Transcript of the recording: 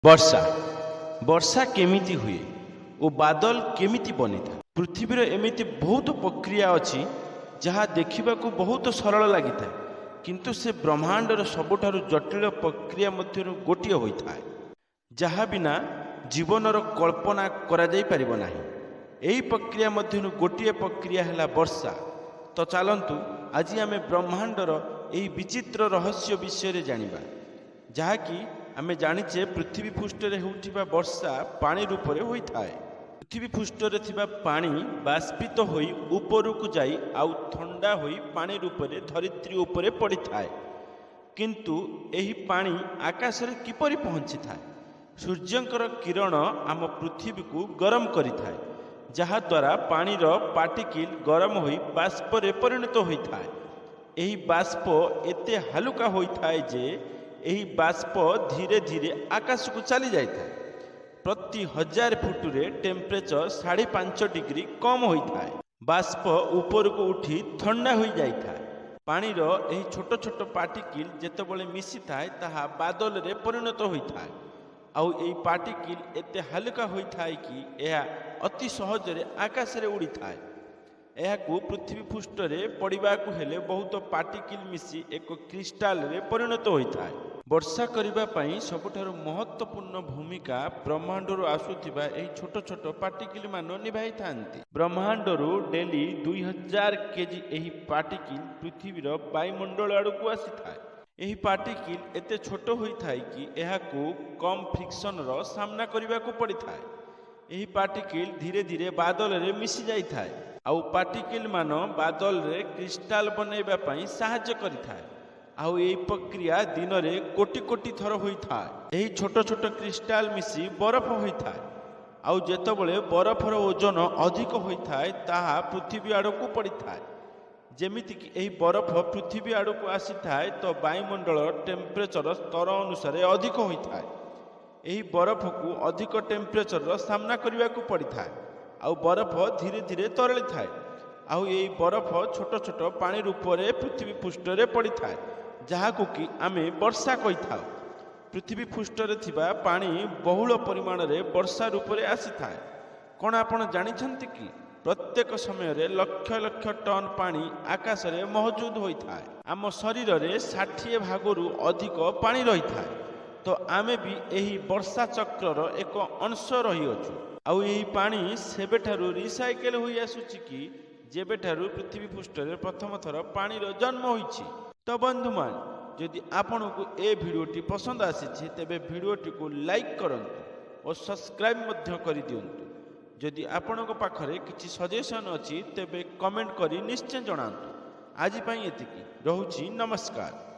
ବର୍ଷା ବର୍ଷା କେମିତି ହୁଏ ଓ ବାଦଲ କେମିତି ବନିଥାଏ? ପୃଥିବୀର ଏମିତି ବହୁତ ପ୍ରକ୍ରିୟା ଅଛି, ଯାହା ଦେଖିବାକୁ ବହୁତ ସରଳ ଲାଗିଥାଏ, କିନ୍ତୁ ସେ ବ୍ରହ୍ମାଣ୍ଡର ସବୁଠାରୁ ଜଟିଳ ପ୍ରକ୍ରିୟା ମଧ୍ୟରୁ ଗୋଟିଏ ହୋଇଥାଏ, ଯାହା ବିନା ଜୀବନର କଳ୍ପନା କରାଯାଇପାରିବ ନାହିଁ। ଏହି ପ୍ରକ୍ରିୟା ମଧ୍ୟରୁ ଗୋଟିଏ ପ୍ରକ୍ରିୟା ହେଲା ବର୍ଷା। ତ ଚାଲନ୍ତୁ, ଆଜି ଆମେ ବ୍ରହ୍ମାଣ୍ଡର ଏହି ବିଚିତ୍ର ରହସ୍ୟ ବିଷୟରେ ଜାଣିବା, ଯାହାକି ଆମେ ଜାଣିଛେ ପୃଥିବୀ ପୃଷ୍ଠରେ ହେଉଥିବା ବର୍ଷା ପାଣି ରୂପରେ ହୋଇଥାଏ। ପୃଥିବୀ ପୃଷ୍ଠରେ ଥିବା ପାଣି ବାଷ୍ପିତ ହୋଇ ଉପରକୁ ଯାଇ ଆଉ ଥଣ୍ଡା ହୋଇ ପାଣି ରୂପରେ ଧରିତ୍ରୀ ଉପରେ ପଡ଼ିଥାଏ। କିନ୍ତୁ ଏହି ପାଣି ଆକାଶରେ କିପରି ପହଞ୍ଚିଥାଏ? ସୂର୍ଯ୍ୟଙ୍କର କିରଣ ଆମ ପୃଥିବୀକୁ ଗରମ କରିଥାଏ, ଯାହାଦ୍ୱାରା ପାଣିର ପାର୍ଟିକିଲ୍ ଗରମ ହୋଇ ବାଷ୍ପରେ ପରିଣତ ହୋଇଥାଏ। ଏହି ବାଷ୍ପ ଏତେ ହାଲୁକା ହୋଇଥାଏ ଯେ ଏହି ବାଷ୍ପ ଧୀରେ ଧୀରେ ଆକାଶକୁ ଚାଲି ଯାଇଥାଏ। ପ୍ରତି 1000 ଫୁଟରେ ଟେମ୍ପରେଚର 5.5 ଡିଗ୍ରୀ କମ୍ ହୋଇଥାଏ। ବାଷ୍ପ ଉପରକୁ ଉଠି ଥଣ୍ଡା ହୋଇଯାଇଥାଏ। ପାଣିର ଏହି ଛୋଟ ଛୋଟ ପାର୍ଟିକିଲ୍ ଯେତେବେଳେ ମିଶିଥାଏ, ତାହା ବାଦଲରେ ପରିଣତ ହୋଇଥାଏ। ଆଉ ଏହି ପାର୍ଟିକିଲ୍ ଏତେ ହାଲୁକା ହୋଇଥାଏ କି ଏହା ଅତି ସହଜରେ ଆକାଶରେ ଉଡ଼ିଥାଏ। ଏହାକୁ ପୃଥିବୀ ପୃଷ୍ଠରେ ପଡ଼ିବାକୁ ହେଲେ ବହୁତ ପାର୍ଟିକିଲ୍ ମିଶି ଏକ କ୍ରିଷ୍ଟାଲରେ ପରିଣତ ହୋଇଥାଏ। ବର୍ଷା କରିବା ପାଇଁ ସବୁଠାରୁ ମହତ୍ତ୍ୱପୂର୍ଣ୍ଣ ଭୂମିକା ବ୍ରହ୍ମାଣ୍ଡରୁ ଆସୁଥିବା ଏହି ଛୋଟ ଛୋଟ ପାର୍ଟିକିଲ୍ ମାନ ନିଭାଇଥାନ୍ତି। ବ୍ରହ୍ମାଣ୍ଡରୁ ଡେଲି 2000 କେଜି ଏହି ପାର୍ଟିକିଲ୍ ପୃଥିବୀର ବାୟୁମଣ୍ଡଳ ଆଡ଼କୁ ଆସିଥାଏ। ଏହି ପାର୍ଟିକିଲ୍ ଏତେ ଛୋଟ ହୋଇଥାଏ କି ଏହାକୁ କମ୍ ଫ୍ରିକ୍ସନର ସାମ୍ନା କରିବାକୁ ପଡ଼ିଥାଏ। ଏହି ପାର୍ଟିକିଲ୍ ଧୀରେ ଧୀରେ ବାଦଲରେ ମିଶି ଯାଇଥାଏ ଆଉ ପାର୍ଟିକିଲ୍ ମାନ ବାଦଲରେ କ୍ରିଷ୍ଟାଲ ବନାଇବା ପାଇଁ ସାହାଯ୍ୟ କରିଥାଏ। ଆଉ ଏହି ପ୍ରକ୍ରିୟା ଦିନରେ କୋଟି କୋଟି ଥର ହୋଇଥାଏ। ଏହି ଛୋଟ ଛୋଟ କ୍ରିଷ୍ଟାଲ ମିଶି ବରଫ ହୋଇଥାଏ। ଆଉ ଯେତେବେଳେ ବରଫର ଓଜନ ଅଧିକ ହୋଇଥାଏ, ତାହା ପୃଥିବୀ ଆଡ଼କୁ ପଡ଼ିଥାଏ। ଯେମିତିକି ଏହି ବରଫ ପୃଥିବୀ ଆଡ଼କୁ ଆସିଥାଏ, ତ ବାୟୁମଣ୍ଡଳ ଟେମ୍ପରେଚର ସ୍ତର ଅନୁସାରେ ଅଧିକ ହୋଇଥାଏ। ଏହି ବରଫକୁ ଅଧିକ ଟେମ୍ପରେଚରର ସାମ୍ନା କରିବାକୁ ପଡ଼ିଥାଏ ଆଉ ବରଫ ଧୀରେ ଧୀରେ ତରଳିଥାଏ। ଆଉ ଏହି ବରଫ ଛୋଟ ଛୋଟ ପାଣି ରୂପରେ ପୃଥିବୀ ପୃଷ୍ଠରେ ପଡ଼ିଥାଏ, ଯାହାକୁ କି ଆମେ ବର୍ଷା କହିଥାଉ। ପୃଥିବୀ ପୃଷ୍ଠରେ ଥିବା ପାଣି ବହୁଳ ପରିମାଣରେ ବର୍ଷା ରୂପରେ ଆସିଥାଏ। କ'ଣ ଆପଣ ଜାଣିଛନ୍ତି କି ପ୍ରତ୍ୟେକ ସମୟରେ ଲକ୍ଷ ଲକ୍ଷ ଟନ୍ ପାଣି ଆକାଶରେ ମହଜୁଦ ହୋଇଥାଏ? ଆମ ଶରୀରରେ 60 ଭାଗରୁ ଅଧିକ ପାଣି ରହିଥାଏ। ତ ଆମେ ବି ଏହି ବର୍ଷା ଚକ୍ରର ଏକ ଅଂଶ ରହିଅଛୁ। ଆଉ ଏହି ପାଣି ସେବେଠାରୁ ରିସାଇକେଲ ହୋଇ ଆସୁଛି କି ଯେବେଠାରୁ ପୃଥିବୀ ପୃଷ୍ଠରେ ପ୍ରଥମ ଥର ପାଣିର ଜନ୍ମ ହୋଇଛି। ତ ବନ୍ଧୁମାନେ, ଯଦି ଆପଣଙ୍କୁ ଏ ଭିଡ଼ିଓଟି ପସନ୍ଦ ଆସିଛି, ତେବେ ଭିଡ଼ିଓଟିକୁ ଲାଇକ୍ କରନ୍ତୁ ଓ ସବସ୍କ୍ରାଇବ୍ ମଧ୍ୟ କରିଦିଅନ୍ତୁ। ଯଦି ଆପଣଙ୍କ ପାଖରେ କିଛି ସଜେସନ୍ ଅଛି, ତେବେ କମେଣ୍ଟ କରି ନିଶ୍ଚୟ ଜଣାନ୍ତୁ। ଆଜି ପାଇଁ ଏତିକି ରହୁଛି। ନମସ୍କାର।